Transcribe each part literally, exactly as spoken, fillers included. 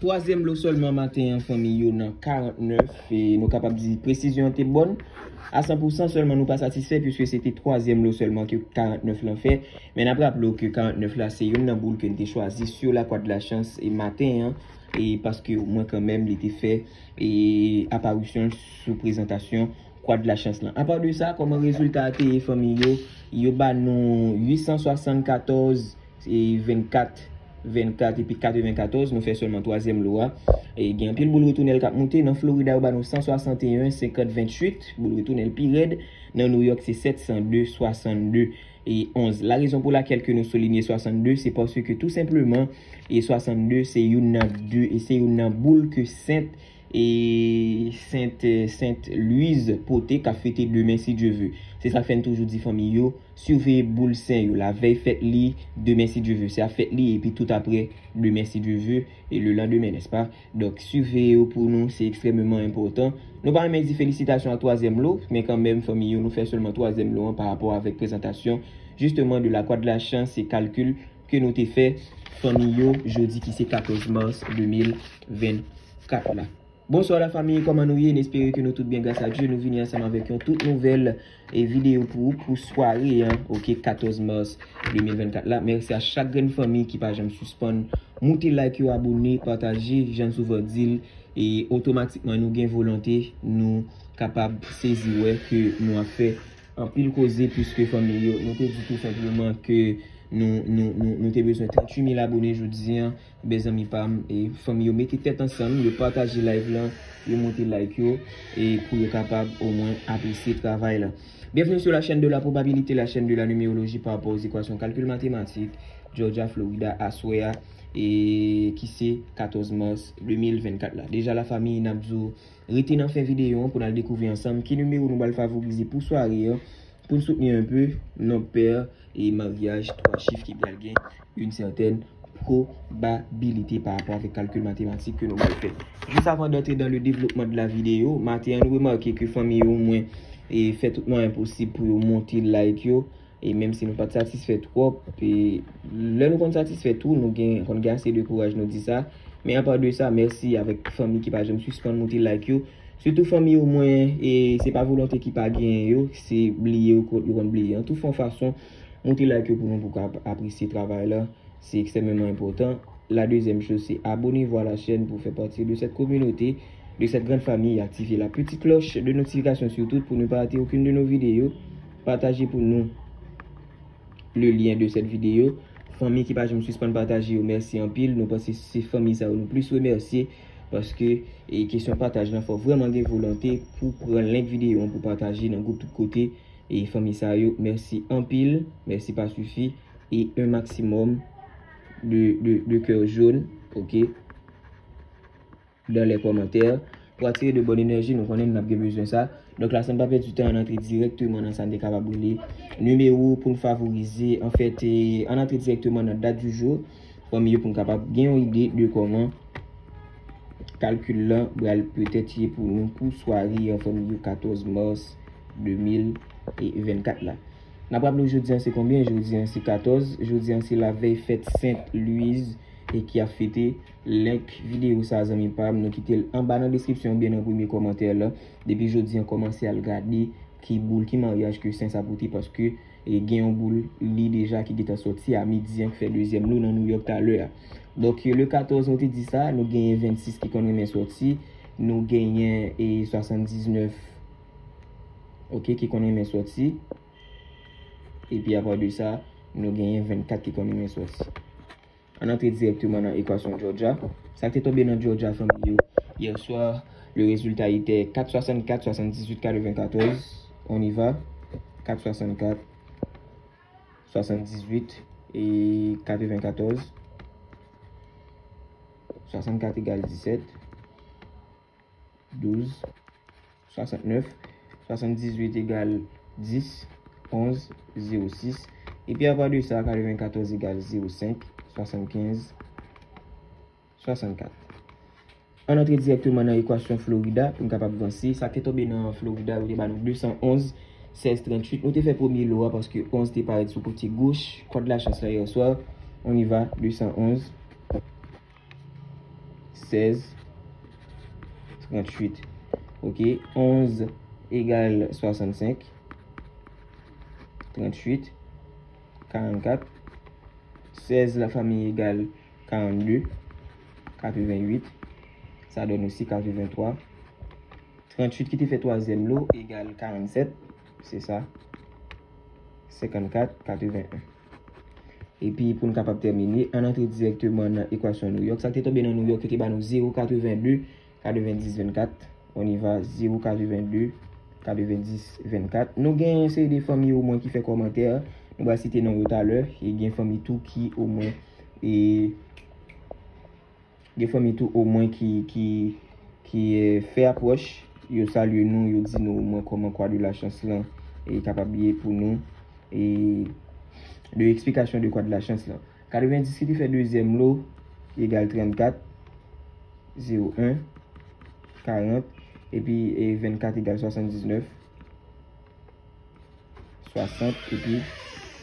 Twazyèm lo sèlman maten an, fanmi yo, nan karantnèf, e nou kapab di presizyon an te bòn a san pou san, sèlman nou pa satisfè, piske se te twazyèm lo sèlman ke karantnèf lan fè. Men n ap raple w ke karantnèf la se youn nan boul ke n te chwazi sur la croix de la chance e maten an, e paske omwen kanmenm li te fè e aparisyon l sou prezantasyon croix de la chance lan. Apa de sa, kòman rezilta a te ye, fanmi yo? Yo ba nou uit san swasannkatòz e vennkat, vennkat epi katrevenkatòz, nou fè sèlman twazyèm lo a. E gen anpil boul retounèl k ap moute. Nan Florida, yo ba nou san swasanteyen, senkant, venntuit, boul retounèl pi rèd. Nan New York, se sèt san de, swasannde e onz. La rezon pou lakèl ke nou soulinye swasannde, se paske tou senpleman, e swasannde se youn nan de, e se youn nan boul ke Sent e Sent, Sent Lwiz pote k ap fete demen si Dye ve. Se sa k fè n toujou di fanmi yo, siveye boul sen yo. Lavèy fèt li, demen si Dye ve. Se ap fèt li, epi tout apre, demen si Dye ve, e le landemen, nèspa? Donk, siveye yo pou nou, se ekstrèmeman enpòtan. Nou pa renmen di felisitasyon a twazyèm lo, men kanmenm, fanmi yo, nou fè sèlman twazyèm lo an pa rapò avèk prezantasyon, jisteman, de la croix de la chance, se kalkil ke nou te fè, fanmi yo, jodi ki se katòz mas de mil vennkat la. Bonswa la fanmi, kòman nou ye? N espere ke nou tout byen gras a Dye. Nou vini ansanm avèk yon tout nouvèl e videyo pou ou pou sware an, oke, katòz mas de mil vennkat la. Mèsi a chak grenn fanmi ki pa janm sispann moute like yo, abone, pataje, jan n souvan di l, e otomatikman nou gen volonte, nou kapab sezi wè ke nou ap fè anpil koze, piske fanmi yo, nou te di tou senpleman ke nou, nou, nou, nou te bezwen tranntuit mil abone jodi an. Bèl zanmi pa m, e fanmi yo, mete tèt ansanm, yo pataje live lan, yo moute like yo, e pou yo kapab omwen apresye travay la. Bienvenue sur la chaîne de la probabilité, la chaîne de la numérologie par rapport aux équations calcul mathématique, Georgia, Florida, aswè a, e ki se katòz mas de mil vennkat la. Deja la fanmi, n ap di w, rete nan fen videyo an pou n al dekouvri ansanm ki nimewo nou pral favorize pou sware an, pou n soutni enpe, nonb pè e maryaj twa chif ki pral gen une certaine probabilité par rapport avèk kalkil matematik ke nou pral fè. Jis avan d'antre dans le développement de la vidéo, maten an nou remake ke fanmi yo omwen e fè tout mwayen posib pou yo monte like yo, e menm si nou pa t satisfè twòp, e lè nou konn satisfè tou, nou gen, konn gen ase de kouraj nou di sa, men apa de sa, mèsi avèk fanmi ki pa janm sispann moute like yo, sitou fanmi omwen, e se pa volonte ki pa genyen yo, se bliye yo, yo konn bliye. An tou fè yon fason, moute like yo pou nou pou ka ap-, apresye travay la. Se ekstrèmeman enpòtan. La deuxième chose, c'est abonnez-vous à la chaîne pour faire partie de cette communauté, de cette grande famille, et activez la petite cloche de notification surtout pour ne pas rater aucune de nos vidéos. Pataje pou nou le lien de cette vidéo. Fanmi ki pa janm sispann pataje yo, mèsi anpil. Nou panse se fanmi sa yo nou plis remèsye, paske e kesyon pataj lan, fò vrèman gen volonte pou pran link videyo an pou pataje nan gwoup tout kote. E fanmi sa yo, mèsi anpil, mèsi pa sifi, e un maximum de, de, de cœur jaune, oke, dans les commentaires, pou atire de bòn enèji, nou konnen n ap gen bezwen sa. Donk la, san n pa pèdi tan, ann antre dirèkteman nan sa n te kapab rele nimewo pou n favorize, anfèt, e ann antre dirèkteman nan dat du jour, fanmi yo, pou n kapab gen yon ide de kòman kalkil lan pral petèt ye pou nou pou sware an, fanmi yo, katòz mas de mil vennkat la. N ap raple w, jodi an se konbyen? Jodi an se katòz, jodi an se lavèy fèt Sent Lwiz e ki ap fete. Link videyo sa, zanmi pa m, nou kite l anba nan deskripsyon oubyen nan premye kòmantè la. Depi jodi an, kòmanse al gade ki boul, ki maryaj ke Sent sa pote, paske e gen yon boul li deja ki gentan sòti a midi an, ki fè dezyèm lo nan New York talè a. Donk, le katòz, nou te di sa, nou genyen vennsis ki konn renmen sòti, nou genyen e swasanndiznèf, oke, ki konn renmen sòti. Epi apa de sa, nou genyen vennkat ki konn renmen sòti. Ann antre dirèkteman nan ekwasyon Georgia. Sa k te tonbe nan Georgia, fanmi yo, yè swa, le résultat était quatre soixante-quatre, soixante-dix-huit, quatre-vingt-quatorze. On y va. Quatre soixante-quatre, soixante-dix-huit et quatre-vingt-quatorze. Soixante-quatre égale dix-sept. Douz, swasannnèf, swasanndizwit egal dis, onz, zewo sis. Epi apa de sa, katrevenkatòz egal zewo senk, swasannkenz, swasannkat. Ann antre dirèkteman nan ekwasyon Florida pou n kapab vanse. Sa k te tonbe nan Florida, yo te ba nou de san onz, sèz tranntuit. Nou te fè premye lo a paske onz te parèt sou kote goch. Kòd lachans la yè swa. On y va, de san onz. sèz, tranntuit. Ok, onz egal swasannsenk, tranntuit, karannkat. Sèz la fanmi egal karannde, katrevennuit. Sa donn osi katrevenntwa. Tranntuit ki te fè twazyèm lo egal karannsèt, se sa, senkannkat, katrevennen. Epi pou n kapab tèmine, ann antre dirèkteman nan ekwasyon Nouyòk. Sa k te tonbe nan Nouyòk, yo te ba nou zewo, katrevenndi, katrevendis, vennkat. On y va, zewo, katrevenndi, katrevendis, vennkat. Nou gen yon seri de fanmi omwen ki fè kòmantè. Nou pral site non yo talè. E gen fanmi tou ki omwen, e gen fanmi tou omwen ki, ki, ki, eh, fè apwòch. Yo salye nou, yo di nou omwen kòman kwa de lachans lan e kapab ye pou nou, e de eksplikasyon de kwa de lachans lan. Katrevendis ki te fè dezyèm lo egal trannkat, zewo en, karant, epi, e, vennkat egal swasanndiznèf, swasant, epi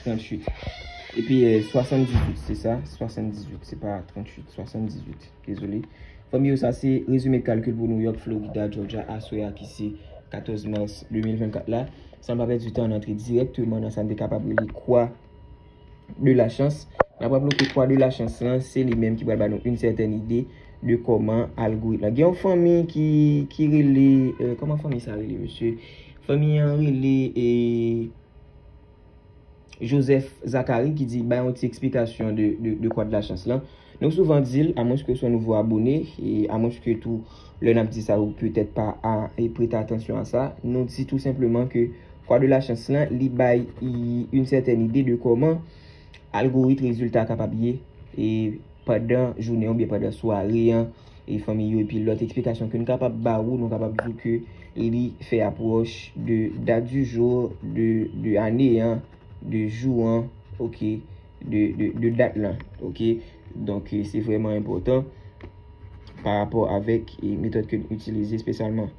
tranntuit. Epi, e, swasanndizuit, se sa, swasanndizuit, se pa tranntuit, swasanndizuit, dezole. Fanmi yo, sa se rezime kalkil pou Nouyòk, Florida, Georgia, aswè a ki se katòz mas de mil vennkat la. San pa pèdi tan, ann antre dirèkteman nan sa n te kapab rele kwa de lachans. N ap raple ke kwa de lachans lan, se li menm ki pral ba nou yon sètèn ide de kòman algoritm lan. Gen yon fanmi ki, ki rele, eh, kòman fanmi sa rele, mesye? Fanmi an rele, eh, Joseph Zachary ki di, bay yon ti eksplikasyon de, de, de kwa de lachans lan. Nou souvan di l, amwenske w se yon nouvo abone, e amwenske tou, lè n ap di sa, ou petèt pa a, e prete atansyon a sa, nou di tou senpleman ke kwa de lachans lan, li bay, i, yon sètèn ide de kòman algoritm rezilta a kapab ye, e pandan jounen oubyen pandan sware an, e fanmi yo, epi lòt eksplikasyon ke n kapab ba ou, nou kapab di w ke li fè apwòch de date du jour, de, de ane an, de jou an, ok, de, de, de dat lan, ok. Donk, e, se vrèman enpòtan pa rapò avèk, e, metòd ke n itilize espesyalman.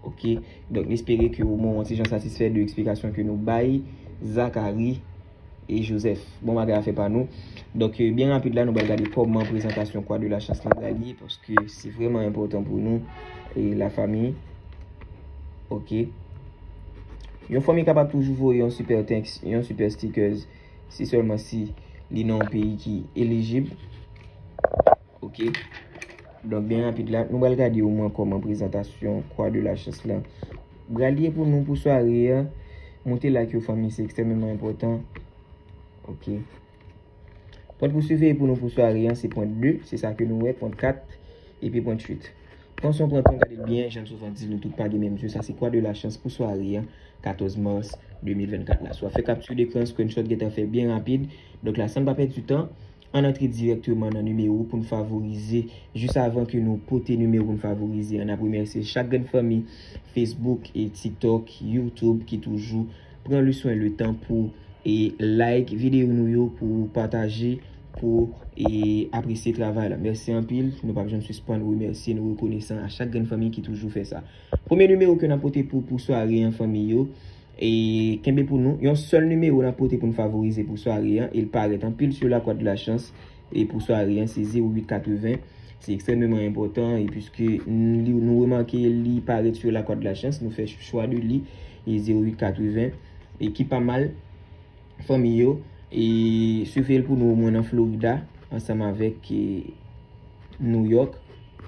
Ok, donk, n espere ke omwen w yon ti jan satisfè de eksplikasyon ke nou bay Zachary e Joseph. Bon bagay a fè pa nou. Donk, e, byen rapid la, nou pral gade kòman prezantasyon kwa de lachans lan pral ye, paske se vrèman enpòtan pou nou, e, lafanmi. Ok. Yon fanmi kapab toujou voye yon super thanks, yon super stickers, si sèlman si li nan yon peyi ki elijib. Ok. Donk, byen rapid la, nou pral gade omwen kòman prezantasyon kwa de lachans lan pral ye pou nou pou sware an. Moute like yo, fanmi, se ekstrèmeman enpòtan. Ok. Pwent pou siveye pou nou pou sware an, se pwent de, se sa ke nou wè, pwent kat, epi pwent uit. Pran swen w pran tan w gade l byen, jan m souvan di nou tout pa gen menm je, sa se kwa de lachans pou sware an, katòz mas de mil vennkat la. Si w ap fè kapti dekran, screenshot gentan fè byen rapid. Donk la, san n pa pèdi tan, ann antre dirèkteman nan nimewo pou n favorize. Jis avan ke nou pote nimewo pou n favorize an, n ap remèsye chak grenn fanmi Facebook e TikTok, YouTube ki toujou pran le swen, le tan pou e like videyo nou yo, pou pataje, pou, e, apresye travay la. Mèsi anpil. Nou p ap janm sispann remèsye, nou rekonesan a chak grenn fanmi ki toujou fè sa. Premye nimewo ke n ap pote pou, pou sware an, fanmi yo, e kenbe pou nou. Yon sèl nimewo n ap pote pou n favorize pou sware an, e l parèt anpil sou la kwa de la chans, e pou sware an, se zewo uit katreven. Se ekstrèmeman enpòtan, e piske n-, li, nou remake li parèt sou la kwa de la chans, nou fè chwa de li, e zewo uit katreven, e ki pa mal, fanmi yo, e siveye l pou nou omwen nan Florida, ansanm avèk, e, New York,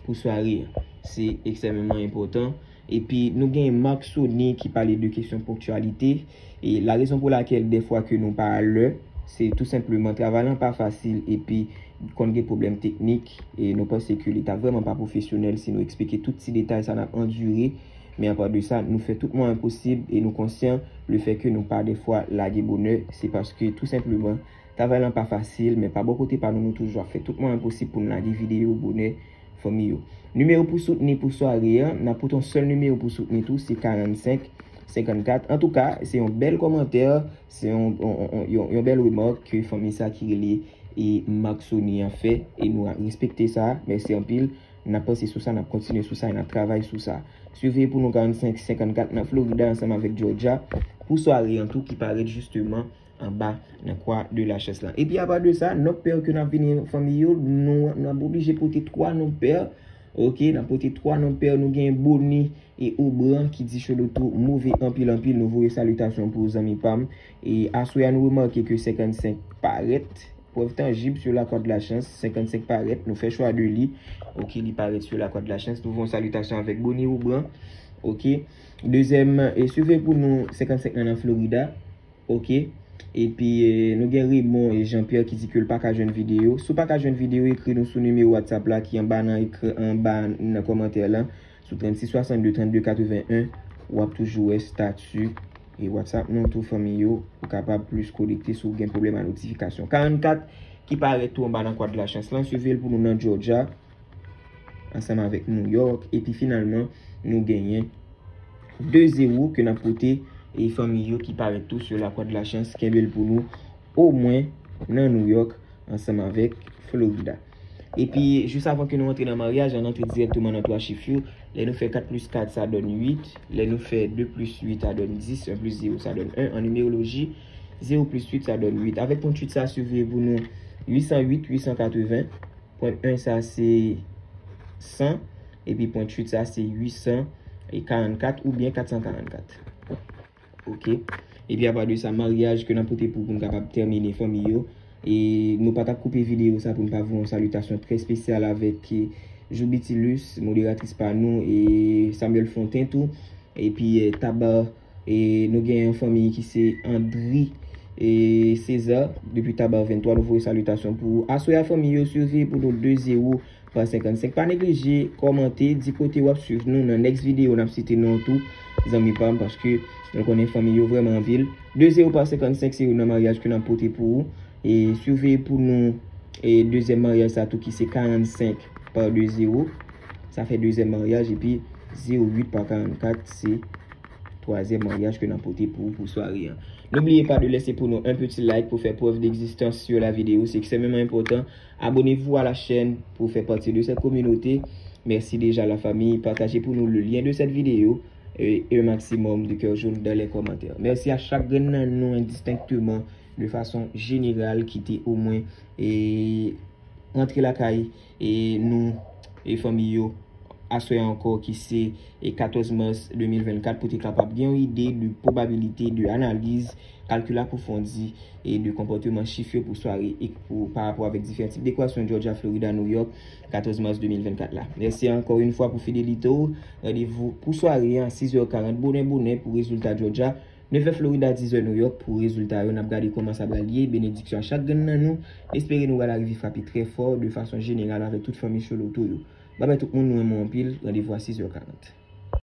pou sware an. Se ekstrèmeman enpòtan. Epi, nou gen Mark Sony ki pale de kesyon ponktyalite. E larezon pou lakèl, dèfwa ke nou pa alè, se tou senpleman travay lan pa fasil, epi konn gen pwoblèm teknik, e nou panse ke li ta vrèman pa pwofesyonèl si nou eksplike tout ti detay sa n ap andire. Men apa de sa, nou fè tout mwayen posib e nou konsyan lefètke nou pa dèfwa lage bonè, se paske tou senpleman, travay lan pa fasil, men pa bò kote pa nou, nou toujou ap fè tout mwayen posib pou n lage videyo bonè, fanmi yo. Nimewo pou soutni pou sware an, n ap pote yon sèl nimewo pou soutni tou, se karannsenk senkannkat. Antouka, se yon bèl kòmantè, se yon, yon, yon, yon, yon bèl remake ke fanmi sa ki rele, e, Mark Sony an fè, e nou respekte sa. Mèsi anpil. N ap panse sou sa, n ap kontinye sou sa, e n ap travay sou sa. Siveye pou nou karannsenk senkannkat nan Florida ansanm avèk Georgia pou sware an tou ki parèt jisteman anba nan kwa de lachans lan. Epi apa de sa, nonb pè ke n ap vini fanmi yo, nou, n ap oblije pote twa nonb pè. Ok, n ap pote twa nonb pè, nou gen Boni e Obran ki di Choloto move anpil anpil. Nou voye salitasyon pou zanmi pa m. E aswè a nou remake ke senkannsenk parèt. Prèv tanjib sur la carte de la chance, senkannsenk parèt, nou fè chwa de li. Ok, li parèt sur la carte de la chance. Nou voye yon salitasyon avèk Boni Obran. Ok. Dezyèm, e swive pou nou senkannsenk nan nan Florida. Ok. Epi, e, nou gen Raymond e Jean-Pierre ki di ke l pa ka jwenn videyo. Si w pa ka jwenn videyo, ekri nou sou nimewo WhatsApp la ki anba nan ekran, anba nan kòmantè lan, sou trannsis swasannde trannde katreven en, w ap toujou wè stati e WhatsApp nou tou fanmi yo. Ou kapab plis konekte si w gen pwoblèm a notifikasyon. Karannkat ki parèt tou anba nan kwa de lachans lan, swive l pou nou nan Georgia, ansanm avèk New York. Epi finalman, nou genyen de zewo ke n ap pote e fanmi yo ki parèt tou sur la carte de la chance, kenbe l pou nou omwen nan New York ansanm avèk Florida. Epi, jis avan ke nou antre nan maryaj, ann antre dirèkteman nan twa chif yo. Lè nou fè kat plis kat, sa donn uit. Lè nou fè de plis uit, sa donn dis. En plis zewo, sa donn en. An nimeroloji, zewo plis uit, sa donn uit. Avèk pwen uit sa, swive pou nou uit san uit, uit san katreven. Pwen en sa, se san. Epi pwen uit sa, se uit san karannkat oubyen kat san karannkat. Ok. Epi apa de sa, maryaj ke n ap pote pou, pou n kapab tèmine fanmi yo. E nou pa t ap koupe videyo sa pou n pa voye yon salitasyon trè espesyal avèk, e, Joubitilus, moderatris pa nou, e Samuel Fonten tou. Epi, e, Taba, e nou gen yon fanmi ki se Andri e César, depi Taba venntwa, nou voye salitasyon pou ou. Aswè a fanmi yo, swive pou nou de zewo pa senkannsenk. Pa neglije kòmante, di kote w ap swiv nou nan next videyo, n ap site non tou, zanmi pa m, paske nou konnen fanmi yo vrèman anpil. De zewo pa senkannsenk, se youn nan maryaj ke n ap pote pou ou. E swive pou nou, e dezyèm maryaj sa tou ki se karannsenk pa de zewo. Sa fè dezyèm maryaj, epi zewo uit pa karannkat, se twazyèm maryaj ke n ap pote pou ou pou sware an. N'oubliez pas de laisser pour nous un petit like pour faire preuve d'existence sur la vidéo. C'est extrêmement important. Abonnez-vous à la chaîne pour faire partie de cette communauté. Merci déjà la famille. Partagez pour nous le lien de cette vidéo et un maximum de cœur jaune dans les commentaires. Mèsi a chak grenn nan nou endistenkteman, de fason jeneral, ki te omwen e rantre lakay e nou e fanmi yo aswè ankò ki se e katòz mas de mil vennkat pou te kapab gen yon ide de pwobabilite de analiz, kalkil apwofondi e de konpòteman chif yo pou sware e pou pa rapò avèk diferan tip dekorasyon Georgia, Florida, New York, katòz mas de mil vennkat la. Mèsi ankò yon fwa pou fidelite w. Randevou pou sware an, sizè karant bonè bonè pou rezilta Georgia. Nevè Florida, dizè New York pou rezilta yo. N ap gade kòman sa pral ye. Benediksyon a chak grenn nan nou. Espere nou pral arive frape trè fò de fason jeneral avèk tout fanmi Choloto yo. Babay tout moun, nou renmen w anpil. Randevou a sizè karant.